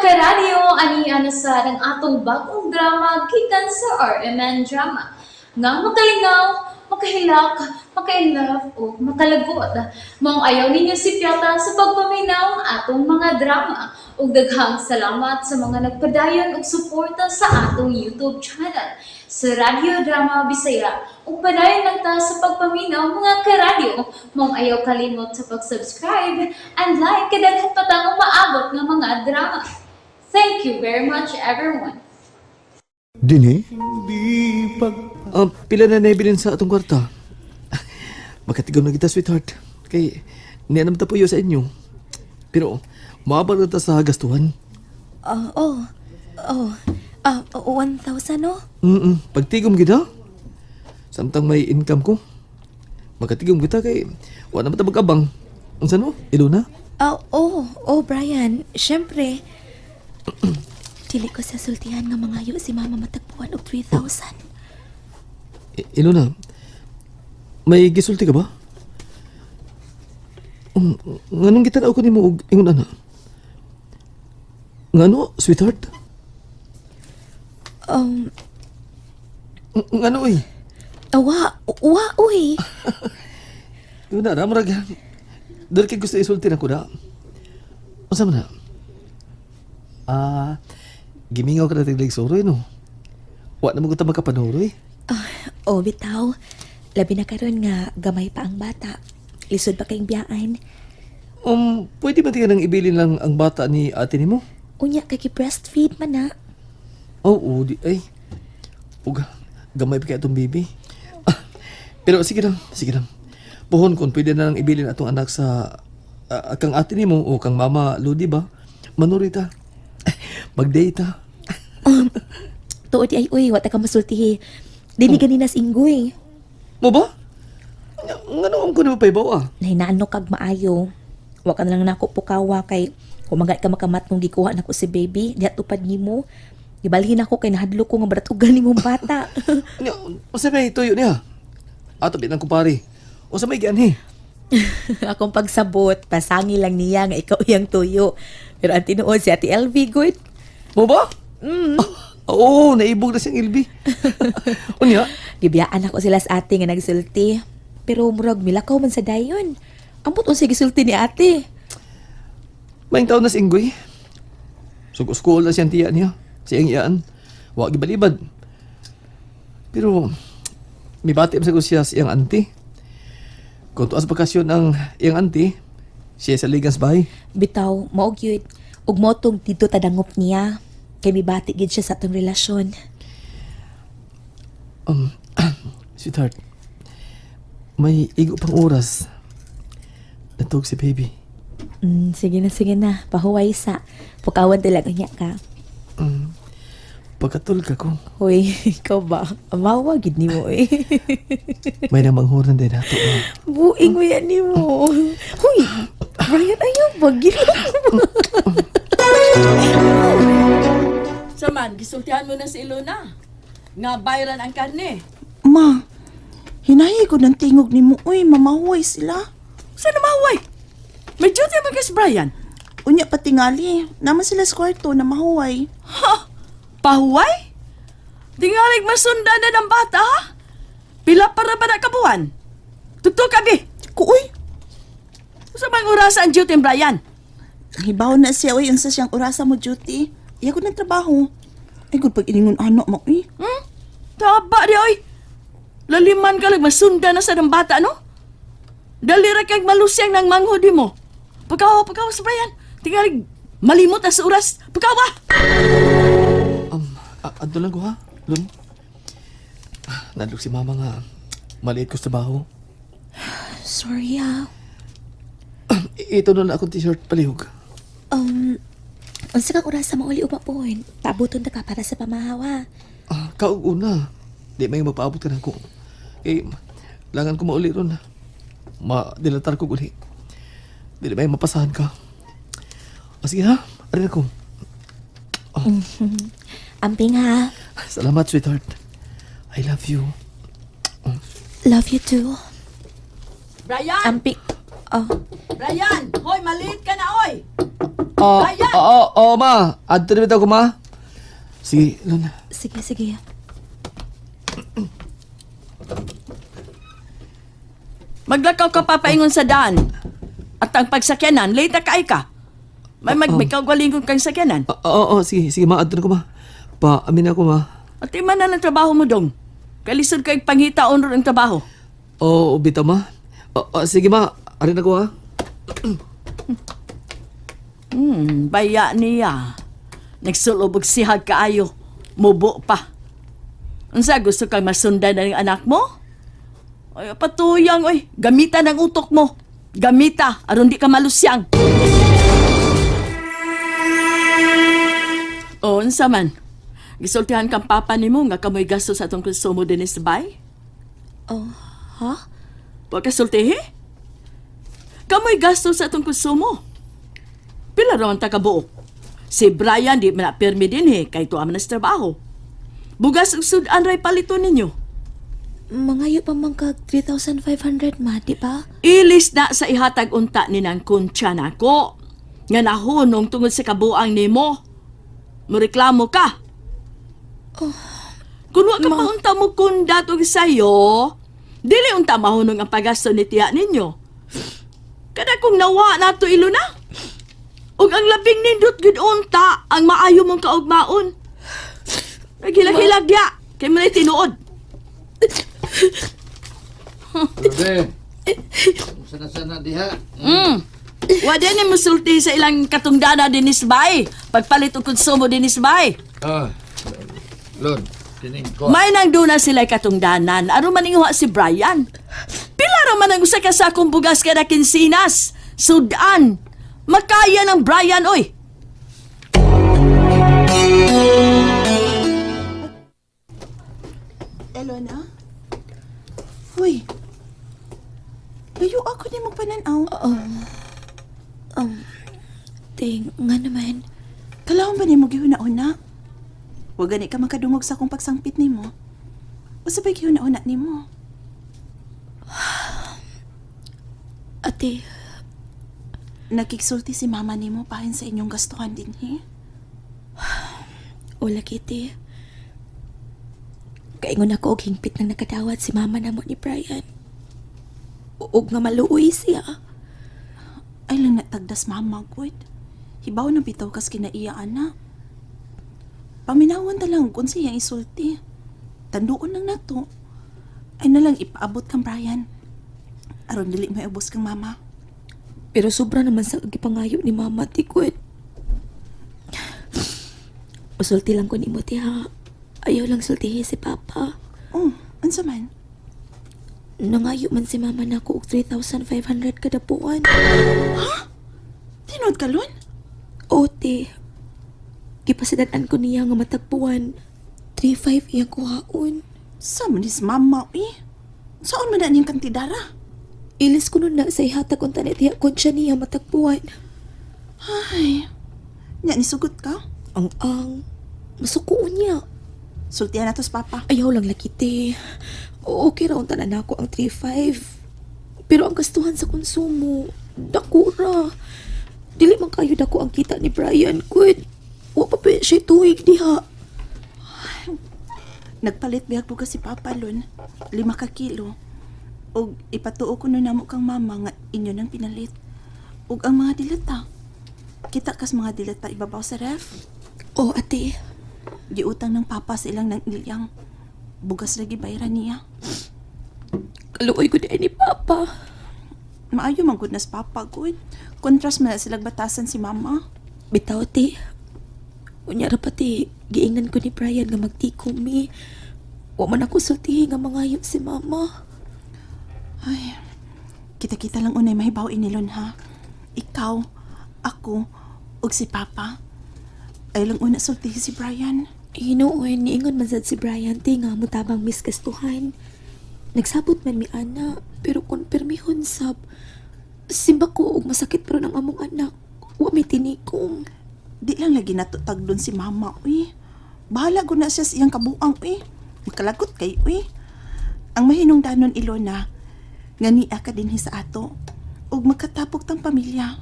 Karadyo, ani na sa ang atong bagong drama gikan sa RMN Drama nga makalingaw, makahilak, maka-inlove o makalagot. Maong ayaw ninyo sipyata sa pagpaminaw ang atong mga drama. Ug daghang salamat sa mga nagpadayon og suporta sa atong YouTube channel sa Radyo Drama Bisaya. Ug padayon lang ta sa pagpaminaw, mga karadyo. Maong ayaw kalimot sa pag-subscribe and like kay daghan pa tang umaabot nga mga drama. Thank you very much, everyone. Dinhi? Pila na naibilin sa atong kwarta? Makatigom na kita, sweetheart. Kay, niya naman tapuyo sa inyo. Pero, maabang na ta sa gastuhan. Oh. Ah, 1,000, no? Pagtigom kita. Samtang may income ko. Makatigom kita kay, wala naman ta mag-abang. Unsa no? Iluna? Oh, Brian. Siyempre. Dili ko sa sultihan nga mangayo si Mama matagpuan og 3,000. Ilona, may gisulti ka ba? Nganong gitanaw ko nimo og ingon ana? Ngano, sweetheart? Ngano eh? Awa, wa, uy. Yun na, murag. Dahil kay gusto isulti na ko na. Unsa man na? Ah, gimingaw ka na tiglig suroy, no? Wa na mo ko ta makapanuroy. Ah, oh, bitaw. Labi na karon nga gamay pa ang bata. Lisod pa kayong biyaan. Pwede ba tingnan ang ibilin lang ang bata ni ate nimo? Unya kay breastfeed man na. Oo, di ay. Uga, gamay pa kay atong baby. Ah, pero sige lang, sige lang. Puhon kung pwede na lang ibilin atong anak sa kang ate nimo o kang mama Lodi ba? Manuri ta. Mag-date ta. Tuod di ay uy, wa ta ka masultihi. Dili ganina sa inggoy. Mo ba? Ngano ang ko na mapaibaw ah? Nahinaan kag maayo. Wa ka na lang nako pukawa kay kumagay ka makamat nung gikuha nako si baby, diha tupad nimo. Gibalhin ako kay nahadlok ko nga baratugan nimong bata. Ano, unsa may tuyo niya? Ato bitang kumpare. Unsa may gianhi? Akong pagsabot, pasangi lang niya nga ikaw iyang tuyo. Pero ang tinuod si Ate LV good. Mo ba? Mm. Oo, naibog na siyang ilbi. Unya, Gibiyaan ako sila sa ate nga nagsulti. Pero murag milakaw man sa dayon. Ambot unsay gisulti ni ate. Maing taon na si Inggoy. Sug-school na siyang tiya niya. Siyang iyaan. Wa gibalibad. Pero, may bati sa ko siya sa iyang auntie. Kung tuas bakasyon ang iyang auntie, siya sa ligan sa bahay. Bitaw, mao gyud. Ug motong dito tadangop niya. Kay mibati gid siya sa atong relasyon. Sweetheart, may igo pang oras. Natug si baby. Sige na, sige na. Pahuway sa. Pukawan talaga niya ka. Pagkatul ka ko, Hoy, ikaw ba? Amawa, gid nimo eh. May namanghuran din nato. Ma. Buing mo yan nimo. Hoy, Brian, ayaw ba? Saman, gisultihan mo na si Ilona. Nga bayran ang karne. Ma, hinahi ko ng tingog ni mo. Uy, mamahuay sila. Saan mahuway? May duty man kay si Brian. Unya patingali. Naman sila sa kwarto na mahuway. Ha? Pahuway? Tingalig masundan na ng bata, ha? Pila para ba na kabuan? Tugtog ka, bi. Kuuy, Sa bang orasa ang duty ni Brian? hibaw na siya. Uy, unsa siyang orasa mo duty. Iya ko ng trabaho. Ay, good pag iningon ano mo, uy. Hmm? Taba di, oy. Laliman ka lang, masundan na sa ng bata, no? Dali ra kag malusyang ng manghod mo. Pagkawa, pagkawa sa Brian. Tingalig malimot na sa oras. Pagkawa! Adto lang ko ha, Lun. Ah, nadlok si mama nga. Maliit ko sa trabaho. Sorry ah. Ito na lang akong t-shirt palihog. Unsa kang oras sa mauli umapon? Paabuton ta ka para sa pamahawa. Ah, kaug una. Di may magpaabot ka na ko. Kay, langan ko mauli ron. Ma-dilatar ko uli. Di may mapasahan ka. O sige ha, arin ako. Amping ha. Salamat, sweetheart. I love you. Love you too. Brian! Amping. Oh, Brian! Hoy, maliit ka na, oy! Oh, Brian! oo, oo, ma. Adto na bitaw ko, ma. Sige, Lon. Sige, sige. Maglakaw ka papaingon sa daan. At ang pagsakyanan, late na kaay ka. May magmikawgalingon kang sakyanan. Oo, oo, sige, sige, ma. Adto na ko, ma. Pa, amin ako, ma. At iman na lang trabaho mo dong. Kalisod kay panghitaon ron ang trabaho. Oo, bitaw, ma. Oo, sige, ma. Arin ako, ha. Baya niya. Nagsulubog sihag kaayo. Mubo pa. Unsa gusto kang masundan ng anak mo? Ay, patuyang, oy. Gamita ng utok mo. Gamita, aron di ka malusyang. O, unsa man? Gisultihan kang papa nimo nga kamoy gasto sa atong konsumo dinis bay? Oh, ha? Pagkasultihi? Kamoy gasto sa atong konsumo. Pila raw ang takabuok. Si Brian di man pirmi din eh, kay tuwa man na sa trabaho. Bugas ug sudan ray palito ninyo. Mangayo pa man kag 3,500 ma, di ba? Ilis na sa ihatag unta ni nang kuntsa nako. Nga nahunong tungod sa kabuang nimo. Mureklamo ka. Kung wa ka pa unta mo kunda tug sayo, dili unta mahunong ang pagasto ni tiya ninyo. Kada kung nawa nato ilo na. Ug ang labing nindot gud unta ang maayo mong kaugmaon. Naghilag-hilag ya kay man tinuod. Ruben, sana-sana diha. Wa din ni musulti sa ilang katungdana dinis bay. Pagpalit og konsumo dinis bay. Ah, Lord, kining ko. May nang duna sila katungdanan. Aron maninguha si Brian. Pila ra man ang usa ka sakong bugas kada kinsinas. Sudan. Makaya ng Brian oy. Elona? Uy. Layo ako ni magpananaw. Ting, nga naman. Kalawang ba nimo gihuna-una? Wa gani ka makadungog sa akong pagsangpit nimo. Usa ba'y gihuna-una nimo? Ate, Nakiksulti si mama nimo pahin sa inyong gastuhan dinhi. wala kiti. Kaingon ako og hingpit nang nakadawat si mama namo ni Brian. Ug nga maluoy siya. Ay lang natagdas mama gud. Hibaw na bitaw kas kinaiya ana. Paminawan ta lang kung siyang isulti. Tanduon lang nato. Ay na lang ipaabot kang Brian. Aron dili may ubos kang mama. Pero sobra naman sa gipangayo ni mama ti Gwen. Usulti lang ko ni mo ti ha. Ayaw lang sultihi si papa. Oh, unsa man? Nangayo man si mama nako og 3,500 kada buwan. Tinuod ka lon? O te, gipasidan ko niya nga matagpuan. 3,500 iyang kuhaon. Sa man is mama eh. Saan man na niyang kantidara? Ilis ko nun na sa ihatag unta ni tiya konsya niya matagpuan. Ay, nya nisugot ka? Ang ang, masukuon niya. Sultihan nato sa papa. Ayaw lang lagi te. Okay ra unta na nako ang 3,500. Pero ang gastuhan sa konsumo, dako ra. Dili man kayo dako ang kita ni Brian. Good. Wa pa pa siya tuig diha. Nagpalit bihag po si Papa lon, 5 ka kilo. Og ipatuo ko nun namo kang mama nga inyo nang pinalit. Og ang mga dilata. Kita kas mga dilata ibabaw sa ref. Oh, ate. Giutang ng papa sa ilang nang ilyang. Bugas lagi bayaran niya. Kaluoy ko ni Papa. Maayo man gud nas papa gud. Kontras man na silag batasan si mama. Bitaw, te. Unya ra pati, giingnan ko ni Brian nga magtikom mi. Wa man ako sultihi nga mangayo si Mama. Ay, kita-kita lang unay mahibaw inilon ha. Ikaw, ako, ug si Papa. Ay lang una sultihi si Brian. Hinuon, niingon man sad si Brian te nga mutabang mis gastuhan. Nagsabot man mi ana, pero kung permihon sab, simba ko og masakit pero ng among anak. Wa mi tinikom. Di lang lagi nato tagdon si mama, uy. Bahala ko na siya sa iyang kabuang, uy. Makalagot kay, uy. Ang mahinungdanon Ilona, nga niya ka dinhi sa ato, ug makatapok tang pamilya.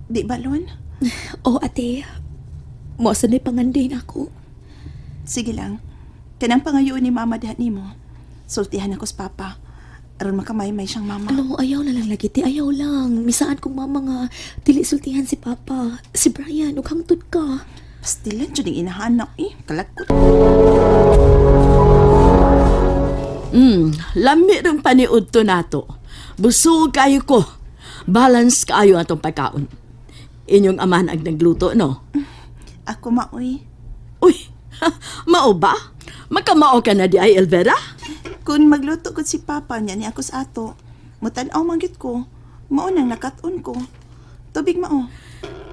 Di ba, Lon? Oh, ate. Mo sa na panganday na ako. Sige lang. Kanang pangayoon ni mama diha nimo. Sultihan ako sa papa. Aron makamaymay siyang mama. Ano, ayaw na lang lagi, te. Ayaw lang. Misaan kong mama nga, dili sultihan si Papa. Si Brian, ug hangtod ka. Pastilan jud ang inahanap eh. Kalakot. Lami rong paniud to nato. Busog kayo ko. Balance kaayo atong pagkaon. Inyong amahan ang nagluto, no? Ako maoy. Uy, mao ba? Makamao ka na di ay, Elvera? Kung magluto ko si papa niya ni ako sa ato, mutan-aw man gyud ko. Mao nang nakat-on ko. Tubig mao.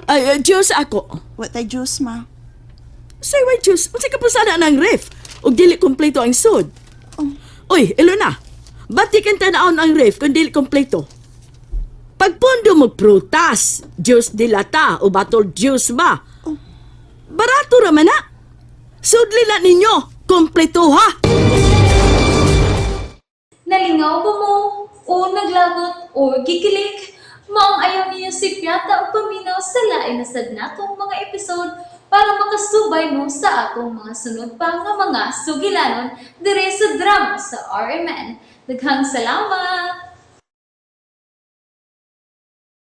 Ay, Diyos ako. Wa tay juice ma. Say, why Diyos? Unsa ka pa sana ng ref? Ug dili kompleto ang sud. Oh. Uy, Ilona, ba't di kang tanawon ang ref kung dili kompleto? Pagpundo mo prutas, Diyos dilata o batol Diyos ba? Oh. Barato raman na. Sudli na ninyo, kompleto ha! Nalingaw ba mo? O naglagot o gikilig? Maong ayaw niyo si Piata o paminaw sa lain na sad natong mga episode para makasubay mo sa atong mga sunod pa nga mga sugilanon dire sa drama sa RMN. Daghang salamat!